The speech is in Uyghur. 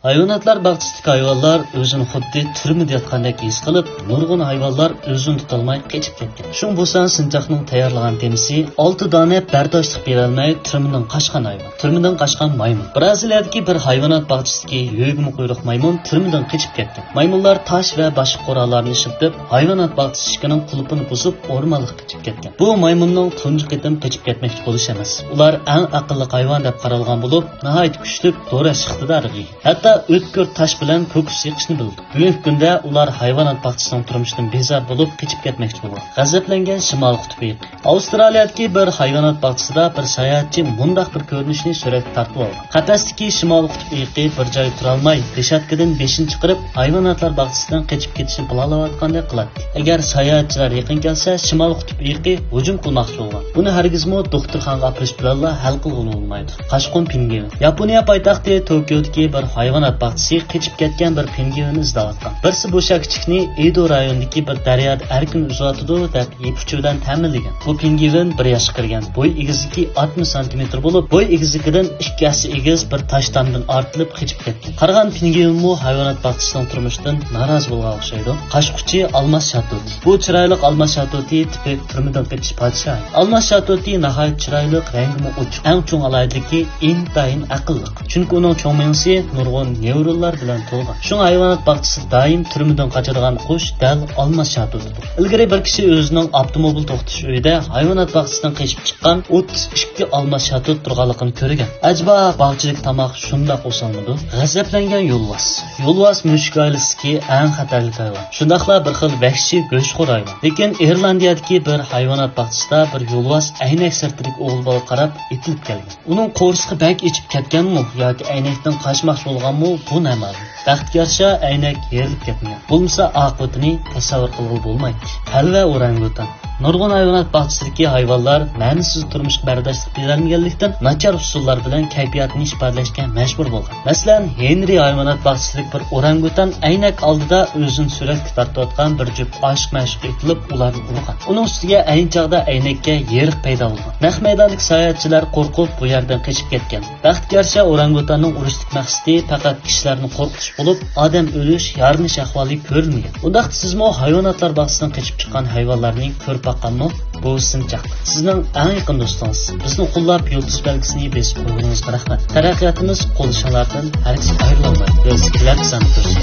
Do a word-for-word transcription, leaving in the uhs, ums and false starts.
ھايۋاناتلار باغچىسىدىكى ھايۋانلار ئۆزىنى خۇددى تۈرمىدە ياتقاندەك ھېس قىلىپ، نۇرغۇن ھايۋانلار ئۆزىنى تۇتالماي قېچىپ كەتكەن. شۇڭ بۇسان سىنچاقنىڭ تەييارلىغان تېمىسى ئالتە دانە بەرداشلىق بېرەلمەي تۈرمىدىن قاچقان ھايۋان. تۈرمىدىن قاچقان مايمۇن. بىرازىلىيەدىكى بىر ھايۋانات باغچىسىدىكى يۆگىمە قۇيرۇق مايمۇن تۈرمىدىن قېچىپ كەتكەن. مايمۇنلار تاش ۋە باشقا قوراللارنى ئىشلىتىپ، ھايۋانات باغچىسى ئىشىكىنىڭ قۇلۇپىنى بۇزۇپ، ئورمانلىققا قېچىپ كەتكەن. بۇ مايمۇننىڭ تۇنجى قېتىم قېچىپ كەتمەكچى بولۇشى ئەمەس. ئۇلار ئەڭ ئەقىللىق ھايۋان دەپ قارالغان بولۇپ، ناھايىتى كۈچلۈك دوراش ئىقتىدارىغا ئىگە. ھەتتا ئۆتكۈر تاش بىلەن كوكۇس يېقىشنى بىلىدۇ. بۈگۈنكى كۈندە ئۇلار ھايۋانات باغچىسىنىڭ تۇرمۇشىدىن بىزار بولۇپ قېچىپ كەتمەكچى بولغان. غەزەپلەنگەن شىمالىي قۇتۇپ ئېيىقى. ئاۋسترالىيەدىكى بىر ھايۋانات باغچىسىدا بىر ساياھەتچى مۇنداق بىر كۆرۈنۈشنى سۈرەتكە تارتىپ ئالغان. قەپەستىكى شىمالىي قۇتۇپ ئېيىقى بىر جايدا تۇرالماي، رېشاتكىدىن بېشىنى چىقىرىپ، ھايۋاناتلار باغچىسىدىن قېچىپ كېتىشنى پىلانلاۋاتقاندەك قىلاتتى. ئەگەر ساياھەتچىلەر يېقىن كەلسە، شىمالىي قۇتۇپ ئېيىقى ھۇجۇم قىلماقچى بولغان. بۇنى ھەرگىزمۇ دوختۇرخانىغا ئاپىرىش بىلەنلا ھەل قىلغىلى بولمايدۇ. قاچقۇن پىڭگۋىن. ياپونىيە پايتەختى توكيودىكى بىر ھايۋانات باغچىسى قېچىپ كەتكەن بىر پىڭگۋىننى ئىزدەۋاتقان. بىرسى بۇ شاكىچىكنى ئېدو رايونىدىكى بىر دەريادا ئەركىن ئۈزۈۋاتىدۇ دەپ يىپ ئۇچى بىلەن تەمىنلىگەن. بۇ پىڭگۋىن بىر ياشقا كىرگەن، بويى ئېگىزلىكى ئاتمىش سانتىمېتىر بولۇپ، بوي ئېگىزلىكىدىن ئىككى ھەسسە ئېگىز بىر تاش تامدىن ئارتىلىپ قېچىپ كەتكەن. قارىغان پىڭگۋىنمۇ ھايۋانات باغچىسىنىڭ تۇرمۇشىدىن نارازى بولغان ئوخشايدۇ. قاچقۇچى ئالماس شاتۇتى. بۇ چىرايلىق ئالماس شاتۇتى تىپىك تۈرمىدىن قېچىش پادىشاھى. ئالماس شاتۇتى ناھايىتى چىرايلىق، رەڭگىمۇ ئوچۇق. ئەڭ چوڭ ئالاھىدىلىكى، ئىنتايىن ئەقىللىق. چۈنكى ئۇنىڭ چوڭ مېڭىسى نۇرغۇن نېۋرونلار بىلەن تولغان. شۇڭا ھايۋانات باغچىسى دائىم تۈرمىدىن قاچىدىغان قۇش دەل ئالماس شاتۇتىدۇر. ئىلگىرى بىر كىشى ئۆزىنىڭ ئاپتوموبىل توختىتىش ئۆيىدە ھايۋانات باغچىسىدىن قېچىپ چىققان ئوتتۇز ئىككى ئالماس شاتۇت تۇرغانلىقىنى كۆرگەن. ئەجەبا باغچىدىكى تاماق شۇنداق ئوسالمىدۇ؟ غەزەپلەنگەن يولۋاس. يولۋاس مۈشۈك ئائىلىسىدىكى ئەڭ خەتەرلىك ھايۋان. شۇنداقلا بىر خىل ۋەھشىي گۆشخور ھايۋان. لېكىن ئىرلاندىيەدىكى بىر ھايۋانات باغچىسىدا بىر يولۋاس ئەينەك سىرتىدىكى ئوغۇل بالىغا قاراپ ئېتىلىپ كەلگەن. ئۇنىڭ قورسىقى بەك ئېچىپ كەتكەنمۇ ياكى ئەينەكتىن قاچماقچى بولغانمۇ، بۇ نامەلۇم. بەختكە يارىشا، ئەينەك يېرىلىپ كەتمىگەن. بولمىسا ئاقىۋىتىنى تەسەۋۋۇر قىلغىلى بولمايتتى. ھەلۋە ئورانگۇتان. نۇرغۇن ھايۋانات باغچىسىدىكى ھايۋانلار مەنىسىز تۇرمۇشقا بەرداشلىق بېرەلمىگەنلىكتىن، ناچار ئۇسۇللار بىلەن كەيپىياتىنى ئىپادىلەشكە مەجبۇر بولغان. مەسىلەن، ھېنرى ھايۋانات باغچىسىدىكى بىر ئورانگۇتان ئەينەك ئالدىدا ئۆزىنى سۈرەتكە تارتىۋاتقان بىر جۈپ ئاشىق-مەشۇققا ئېتىلىپ، ئۇلارنى ئۇرغان. ئۇنىڭ ئۈستىگە ئەينى چاغدا ئەينەككە يېرىق پەيدا بولغان. نەق مەيداندىكى ساياھەتچىلەر قورقۇپ، بۇ يەردىن قېچىپ كەتكەن. بەختكە يارىشا، ئورانگۇتاننىڭ ئۇرۇشتىكى مەقسىتى پەقەت كىشىلەرنى قورقۇتۇش بولۇپ، ئادەم ئۆلۈش، يارىلىنىش ئەھۋالى كۆرۈلمىگەن. ئۇنداقتا سىزمۇ ھايۋاناتلار باغچىسىدىن قېچىپ چىققان ھايۋانلارنى كۆرۈپ باققانمۇ؟ بۇ سىنچاق. سىزنىڭ ئەڭ يېقىن دوستىڭىز. بىزنى قوللاپ، يۇلتۇز بەلگىسىنى بېسىپ قويغىنىڭىزغا رەھمەت. تەرەققىياتىمىز قوللىشىڭلاردىن ھەرگىز ئايرىلالمايدۇ. بىز كېلەر ساندا كۆرۈشىمىز.